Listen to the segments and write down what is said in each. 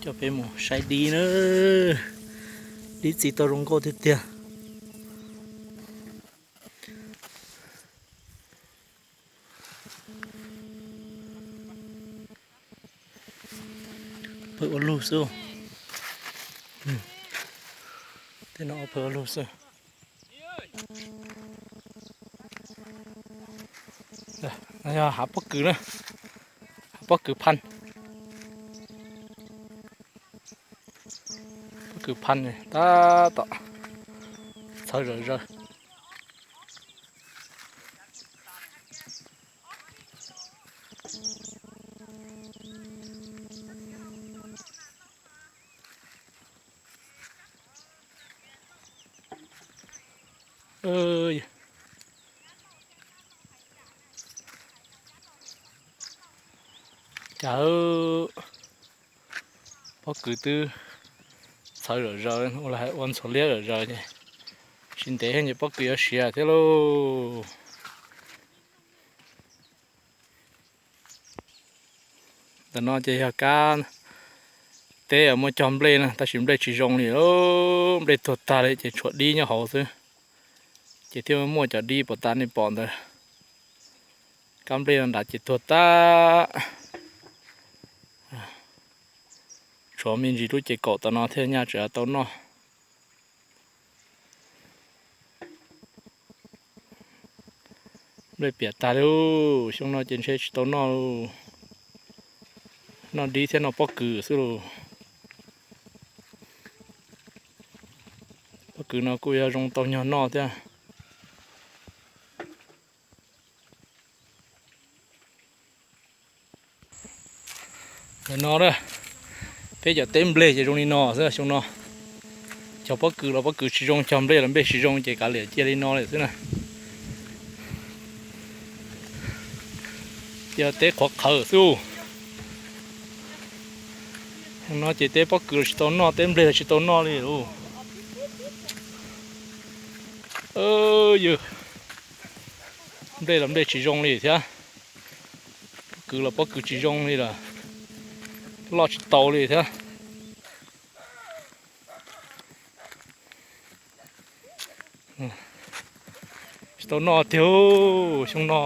Coj peb mus saib dib na. Dib txiv tau zoo nkauj tiag tiag. Pawg ua lug xwb. Tej no pawg ua lug xwb. Yog hav pob kws na, hav pob kws phaj. Pob kws phaj tab tom txhawv zom zaws. Cas pob kws twb txhawv zom zaws, ua ntxhuav liab zom zaws ces tsis ntev ces pob kws yuav siav thiab lauj. Ntawm no ces yog kab teb muaj cog nplej na, tab sis nplej tsis zoo li, nplej tuag tag li ces tshuav dib nyob hauv xwb. Ces thiaj muaj cov dib puas tas nej pom ntawd. Kab nplej no nrad ces tuag tag. Tshuav me ntsis lub ces kaum tom no thiaj nyaj tseem tau noj. Nplej piam tag li, xyoo no ces ntshe tsis tau noj, noj dib thiab noj pob kws xwb lauj. Pob kws no kuj yuav zoo tau nyuag noj thiab. Ntawm no, peb cov teb nplej ces zoo li no xwb xyoo no. Cog pob kws los pob kws tsis zoo, cog nplej los nplej tsis zoo ces kav liam cia li no lawm xwb na. Cia teb qhuav qhawv xwb. Xyoo no ces teb pob kws los tsis tau noj, teb nplej los tsis tau noj li lauj. Yog nplej los nplej tsis zoo li thiab, pob kws los pob kws tsis zoo li lawm, loj tsis taus li thiab. Tsis tau noj tiag xyoo no.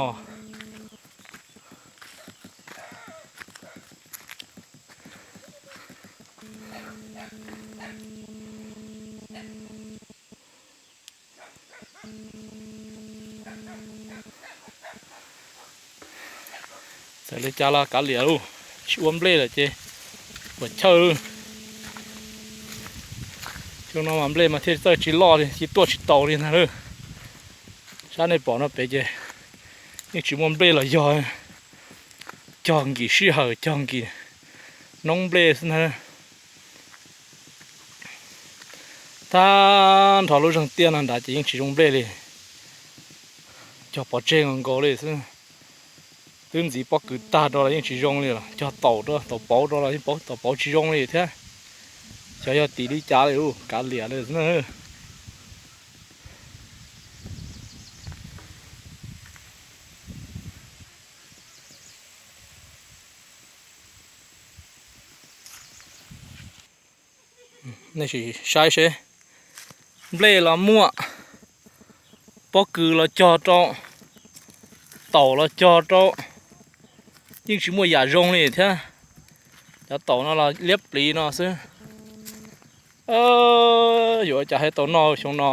Txawm li cas los kav liam lauj, tsis ua nplej lawm ces puas chawj. Xyoo no mas nplej mas thiaj txawj tsis loj li, tsis tuaj tsis taus li ntag lauj. Sab nej pom no pem ces yeej tsis muaj nplej los yog cog nkim sij hawm, cog nkim noob nplej xwb ntag. Tag nrho lub zeeg tiaj no nrad ces yeej tsis zoo nplej li. Cog pov tseg nkaus nkaus li xwb. Twb ntxiv pob kws tag rau los yeej tsis zoo li los cog taum rau, taum pauv rau los yeej taum pauv tsis zoo li thiab. Xyov yog tim li cas li, kav liam li xwb na. Nej sim saib seb, nplej los muaj, pob kws los cog rau, taum los cog rau, yeej tsis muaj yam zoo li thiab. Cov taum no los liab pliv no xwb. Yuav ua cas thiaj tau noj xyoo no.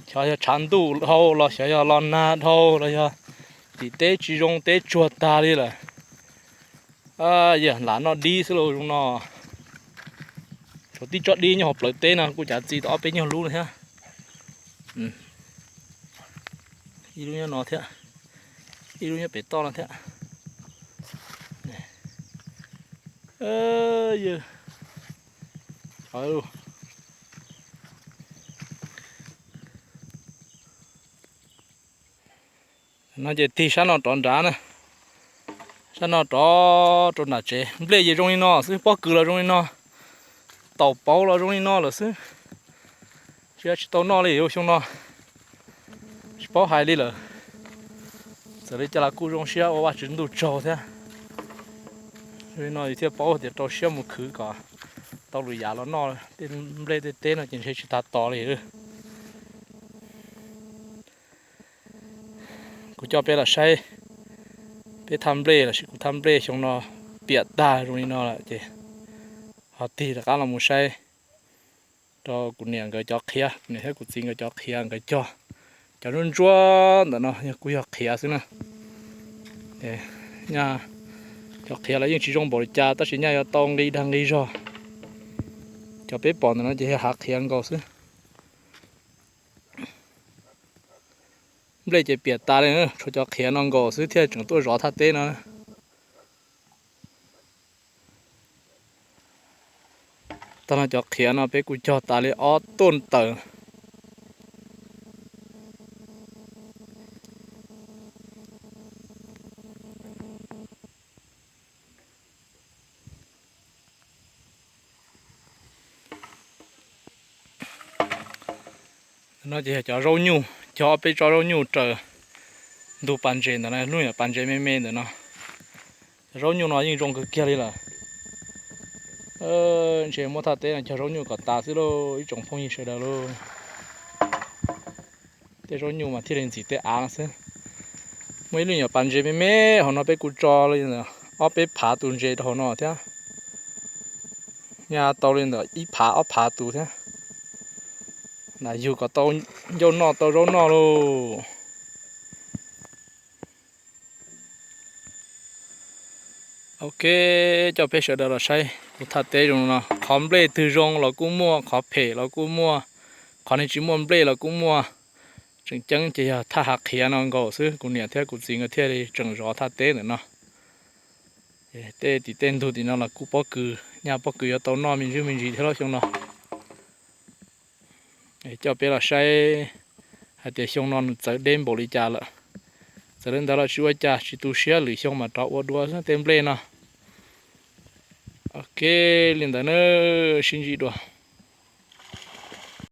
Xyov yog tshav ntuj dhau los xyov yog los nag dhau los yog tim teb tsis zoo, teb tsuag tag li lawm. Yam lam noj dib xwb lauj zoo no. Tshuav tib tsob dib nyob hauv plawv teb no kuj cav txi tau ob peb nyuag lub thiab. Ib lub nyob no thiab, ib lub nyob pem toj no thiab. No ces tig sab no rov nrad na, sab no rov rau nram tsev. Nplej ces zoo li no xwb, pob kws los zoo li no, taum pauv los zoo li no lawm xwb. Tsis, tsis tau noj li xyoo no, tsis paub hais li lawm. Txawm li cas los kuj zoo siab ua Vajtswv ntuj tsaug thiab. Li no yus thiaj paub tias rau siab mus khwv kom tau lwm yam los noj. Tej nplej tej teb no ces ntshe tsis tag tos li. Kuv coj peb los saib peb thaj nplej lossis kuv thaj nplej xyoo no piam tag zoo li no lawm ces ho tig rov qab los mus saib rau kuv niam nkawd cov qhiav, kuv niam thiab kuv txiv nkawd cov qhiav nkawd cog. Cov ntsuab ntsuab ntawm no yog kuj yog qhiav xwb na. Cov qhiav los yeej tsis zoo npaum li cas tab sis nyaj yuav tau nqi dag nqi zog. Cov peb pom ntawm no ces yog hav qhiav nkaus xwb. Nplej ces piam tas li, tshuav cov qhiav no nkaus xwb thiaj tseem tuaj zov thaj teb no. Tag no cov qhiav no peb kuj cog tas li ob tuj tawm. No ces yog cov zaub nyuj, cog ob peb tsob zaub nyuj raws ntug pas ntses ntawm no, lub nyuam pas ntses me me ntawm no. Cov zaub nyuj no yeej zoo kawg kiag li lawm. Ntshe muab thaj teb no cog zaub nyuj kom tas xwb lauj ib tsoom phooj ywg sawv daws lauj. Tej zaub nyuj mas thiaj li ntxim tej av no xwb. Muaj ib lub nyuam pas ntses me me hauv no peb kuj tso li ob peb phav tus ntses rau hauv no thiab. Nyaj tau li ntawm ib phav ob phav tus thiab. Lam yug kom tau ncauj noj tau zaub noj lauj. Ok, coj peb sawv daws los saib kuv thaj teb zoo no, qhov nplej twg zoo los kuj muaj, qhov phem los kuj muaj, qhov neeg tsis muaj nplej los kuj muaj. Tseem ceeb ces yog thaj hav qhiav no nkaus xwb kuv niam thiab kuv txiv nkawd thiaj li tseem zov thaj teb ntawm no. Tej tim tej ntug tim no los kuj pob kws, nyaj pob kws yuav tau noj me ntsis me ntsis thiab lauj xyoo no. Coj peb los saib hais tias xyoo no nws txawv deb npaum li cas lawm. Txawm li ntawd los tsis ua cas, tsis tu siab, lwm xyoo mas rov ua dua tej nplej no. Ok, li ntawd na, sib ntsib dua.